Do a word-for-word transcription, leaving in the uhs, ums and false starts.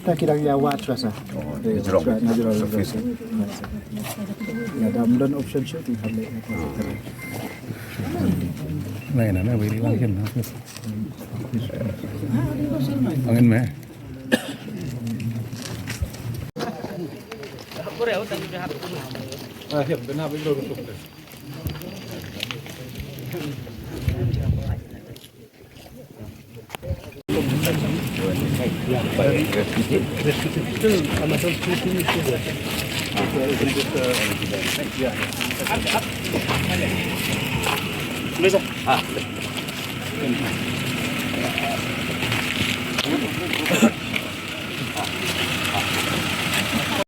Ta ki dang ïa watch ba sa. Nga jrong. Nga jrong. Surface. Nga dang don option shoot, nga hap leh. Lain na beri lang kin. Angin me.